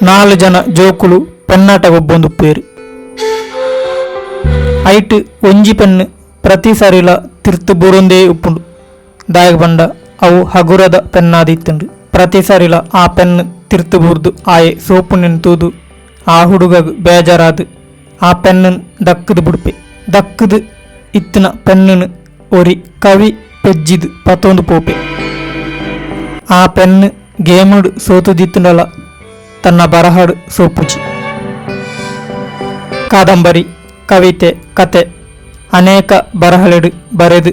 ನಾಲ್ ಜನ ಜೋಕುಲು ಪೆನ್ನಾಟ ಗೊಬ್ಬೊಂದುಪ್ಪುವೆರ್. ಐಟ್ ಒಂಜಿ ಪೆನ್ನ್ ಪ್ರತಿ ಸರಿಲ ತಿರ್ತ್ ಬೂರೊಂದೇ ಉಪ್ಪುಂಡು. ದಾಯೆಗ್ ಪಂಡ ಅವು ಹಗುರದ ಪೆನ್ನಾದ್ ಇತ್ತ್ಂಡ್. ಪ್ರತಿ ಸರಿಲ ಆ ಪೆನ್ನ್ ತಿರ್ತ್ ಬೂರ್ದು ಆಯೆ ಸೋಪುನೆನ್ ತೂದು ಆ ಹುಡುಗಗ್ ಬೇಜಾರಾದ್ ಆ ಪೆನ್ನ್ ದಕ್ಕ್ದ್ ಬುಡ್ಪೆ. ದಕ್ಕ್ದ್ ಇತ್ತಿನ ಪೆನ್ನ್ ಒರಿ ಕವಿ ಪೆಜ್ಜಿದ್ ಪತೊಂದು ಪೋಪೆ. ಆ ಪೆನ್ನ್ ಗೇಮ್ಡ್ ಸೋತುದಿತ್ತ್ಂಡಲ ತನ್ನ ಬರಹಡ್ ಸೋಪುಜಿ. ಕಾದಂಬರಿ, ಕವಿತೆ, ಕತೆ ಅನೇಕ ಬರಹಲೆಡ್ ಬರೆದ್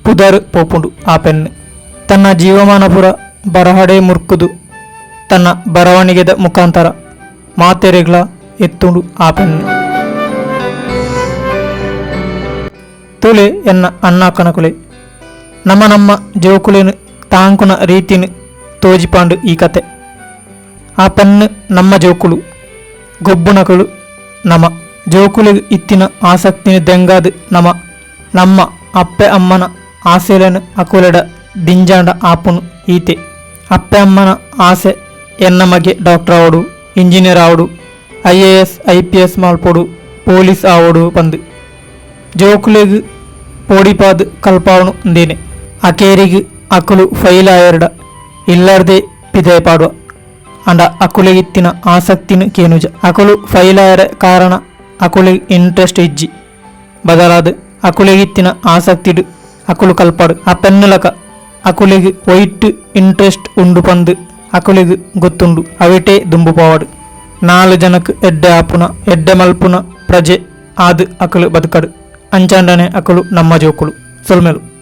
ಪುದರ್ ಪೋಪುಂಡು ಆ ಪೆನ್ನ್. ತನ್ನ ಜೀವಮಾನ ಪೂರ ಬರಹಡೇ ಮುರ್ಕುದು ತನ್ನ ಬರವಣಿಗೆದ ಮುಖಾಂತರ ಮಾತೆರೆಗ್ಲಾ ಎತ್ತುಂಡು ಆ ಪೆನ್ನ್. ತೂಲೆ ಎನ್ನ ಅಣ್ಣಾಕನಕುಲೆ, ನಮ ನಮ್ಮ ಜೋಕುಲೆನ್ ತಾಂಕುನ ರೀತಿನ್ ತೋಜಿಪಾಂಡ್ ಈ ಕತೆ. ಆ ಪೆನ್ನ್ ನಮ್ಮ ಜೋಕುಲು, ಗೊಬ್ಬುನಕುಲು ನಮ. ಜೋಕುಲೆಗ್ ಇತ್ತಿನ ಆಸಕ್ತಿನ್ ದೆಂಗಾದ್ ನಮ ನಮ್ಮ ಅಪ್ಪೆ ಅಮ್ಮನ ಆಸೆಲೆನ್ ಅಕುಲೆಡ ದಿಂಜಾಂಡ ಆಪುನು ಈತೆ. ಅಪ್ಪೆ ಅಮ್ಮನ ಆಸೆ ಎನ್ನ ಮಗೆ ಡಾಕ್ಟರ್ ಆವೊಡು, ಇಂಜಿನಿಯರ್ ಆವೊಡು, ಐಎಎಸ್ ಐಪಿಎಸ್ ಮಲ್ಪೊಡು, ಪೊಲೀಸ್ ಆವೊಡು ಪಂದ್. ಜೋಕುಲೆಗ್ ಪೋಡಿಪಾದ್ ಕಲ್ಪಾವುನು ಉಂದೇನೆ. ಅಕೇರಿಗ್ ಅಕುಲು ಫೈಲ್ ಆಯೆರ್ಡ ಇಲ್ಲರ್ದೇ ಪಿದಯಿ ಪಾಡುವ. ಆಂಡ ಅಕುಲೆಗ್ ಇತ್ತಿನ ಆಸಕ್ತಿನ್ ಕೇನುಜ. ಅಕುಲು ಫೈಲ್ ಆಯೆರೆ ಕಾರಣ ಅಕುಲೆಗ್ ಇಂಟ್ರೆಸ್ಟ್ ಇಜ್ಜಿ. ಬದಲಾದ್ ಅಕುಲೆಗ್ ಇತ್ತಿನ ಆಸಕ್ತಿಡ್ ಅಕುಲು ಕಲ್ಪಡ್. ಆ ಪೆನ್ನುಲಕ ಅಕುಲೆಗ್ ಒಯಿಟ್ ಇಂಟ್ರೆಸ್ಟ್ ಉಂಡು ಪಂದ್ ಅಕುಲೆಗ್ ಗೊತ್ತುಂಡು ಅವೆಟೇ ದುಂಬು ಪೋವಡ್. ನಾಲ್ ಜನಕ್ ಎಡ್ಡೆ ಆಪುನ, ಎಡ್ಡೆ ಮಲ್ಪುನ ಪ್ರಜೆ ಆದ್ ಅಕುಲು ಬದುಕಡ್. ಅಂಚಾಂಡನೆ ಅಕುಲು ನಮ್ಮ ಜೋಕುಲು. ಸೊಲ್ಮೆಲು.